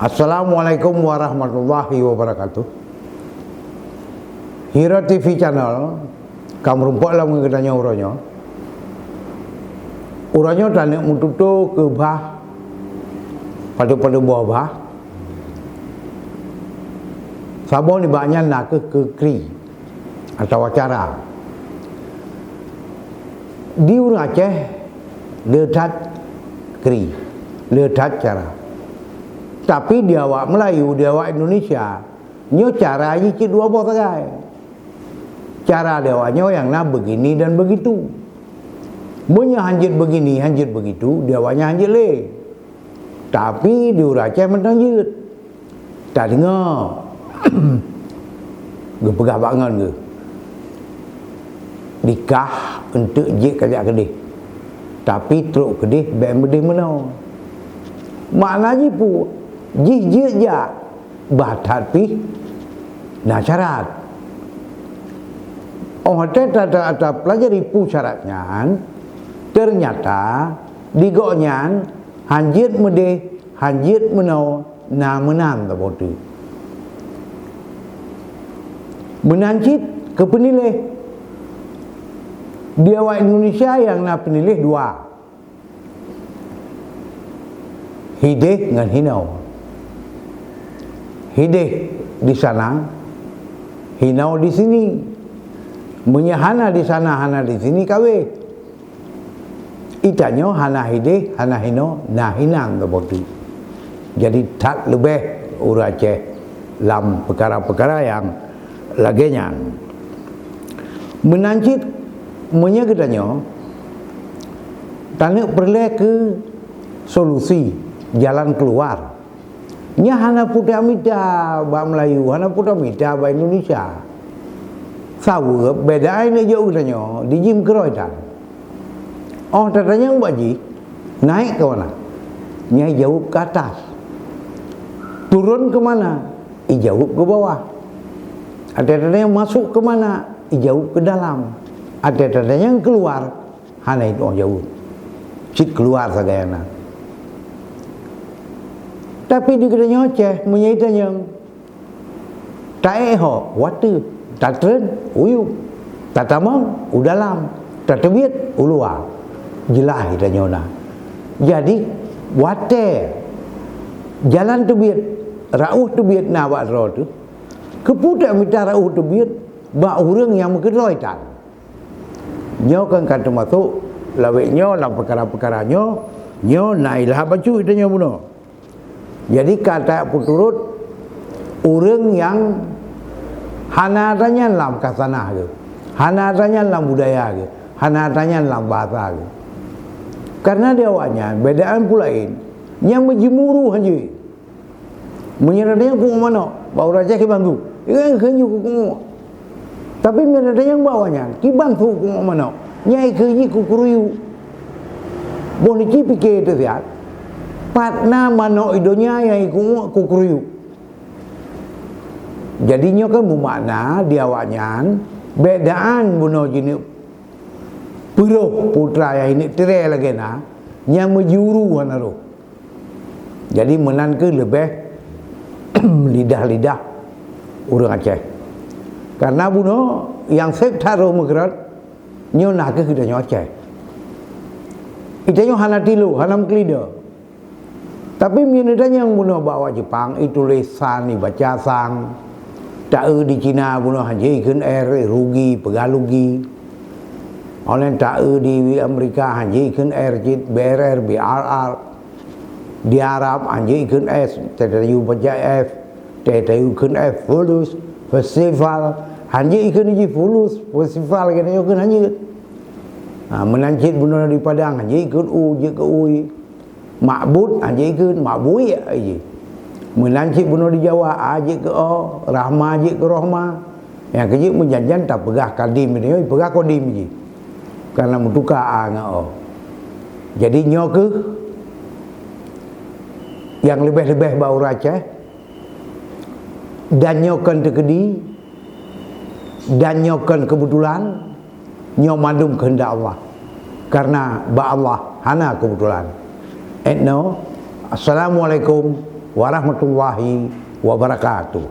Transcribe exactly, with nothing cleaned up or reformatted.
Assalamualaikum warahmatullahi wabarakatuh. Hira T V Channel, ka meurumpok lom ngon geutanyoe uroe nyoe. Uroe nyoe taneuk meututoe keu bah, padub-padub boh bah. Saboh nibak nyan nakeuh keu kri atawa cara. Di ureuëng Aceh le that kri, le that cara. Tapi di awak Melayu, di awak Indonesia, nyoe cara jih cit dua boh sagai. Cara di awak nyoe nyang na begini dan begitu. Meunyoe hanjeuet begini, hanjeuet begitu, di awak nyan hanjeuet le. Tapi di ureuëng Aceh mantong jeuet. Tadeungoe geupeugah bak ngon geuh, "Nikah eunteuk jeuet kajak keudeh, tapi trok keudeh bék meudeh meunoe." Makna jih peue? Jih jeuet jak, bah that pih na syarat. Óh watée ta-, ta-, tapeulajari peue syarat nyan, teunyata di gobnyan hanjeuet meudeh, hanjeuet meunoe, na meunan saboh teuk. Meunan cit keu peuniléh. Di awak Indonesia nyang na peuniléh dua, hideh ngon hinoe. Hideh di sana, hinoe di sini. Meunyoe hana di sana, hana di sini, kaweh. Geutanyoe hana hideh, hana hinoe, na hinan saboh teuk. Jadi that leubeh ureuëng Aceh lam peukara-peukara nyang lagée nyan. Meunan cit, meunyoe geutanyoe taneuk peureulée keu solusi, jalan keuluar, nyan hana peue tamita bak Meulayu, hana peue tamita bak Indonesia. Sabab beda ai neujok geutanyoe di jih meukeuroi tan. Óh tatanyong bak jih, naik ke mana? Nyan ijaweueb ke atas. Turun ke mana? Ijaweueb ke bawah. Watée tatanyong masuk ke mana? Ijaweueb ke dalam. Watée tatanyong keuluar, hana itu'oh jaweueb. Cit keuluar sagai na. Tapi di geutanyoe Aceh, meunyoe itanyong, taék ho, u ateueh, tatreun, u yup, tatamong, u dalam, tateubiet, u luwa. Jeulaih geutanyoe na. Jadi, watée jalan teubiet, rauh teubiet na bak droe teuh, keupeue tamita rauh teubiet bak ureuëng nyang meukeudroe tan? Nyoe kan ka teumasok lawét nyoe lam peukara-peukara nyoe, nyoe na ilham bacut geutanyoe bunoe. Jadi ka tapeuturot ureuëng nyang hana atra nyan lam kasanah geuh, hana atra nyan lam budaya geuh, hana atra nyan lam bahasa geuh. Karena di awaknyan, beda-an peue laén, nyang meujeumuru hanjeuet. Meunyoe atra nyan kungok manok, bak ureuëng Aceh kiban su, "Eh, keuh nyoe kungok." Tapi meunyoe atra nyan bak awaknyan, kiban su kungok manok, nyan keuh jih kukuruyuk. Boh niki pike teusiat, pat na manok i donya nyang ikungok kukuruyuk. Jadi nyoe kan meumakna di awaknyan, beda-an bunoe jineuk peuroh putra nyang ineuk tirée lagée na, nyang meujeumuru hana roh. Jadi meunan keuh leubeh lidah-lidah ureuëng Aceh. Karena bunoe nyang seb that roh meukeurot, nyoe na keuh geutanyoe Aceh. Geutanyoe hana tilu, hana meukeulida. Tapi meunyoe geutanyoe bunoe bak awak Jepang, ituléh san, ibaca sang. Taeu di Cina bunoe hanjeuet ikheun er, rugi, peugah lugi. Óh lheueh taeu di Amerika hanjeuet ikheun er cit, B R R, B R R. Di Arab hanjeuet ikheun S, teuh taeu baca F, teuh taeu kheun F, fulus, festival, hanjeuet ikheun jih fulus, festival geutanyoe kheun hanjeuet. Ha, meunan cit bunoe di Padang hanjeuet ikheun u, jeuet keu ui. Makbut, ha, jeuet keu makbuik, ha, jih. Meunan cit bunoe di Jawa, a jeuet keu o, rahma jeuet keu rohma. Nyang keujeuet meujan-jan tapeugah kadim nyoe, peugah kodim jih. Karena meutuka a ngon o. Jadi nyoe keuh nyang leubeh-leubeh bak ureuëng Aceh, dan nyoe kon teukeudi, dan nyoe kon keubetulan, nyoe mandum keuheundak Allah. Karena bak Allah hana keubetulan. Etno, assalamualaikum warahmatullahi wabarakatuh.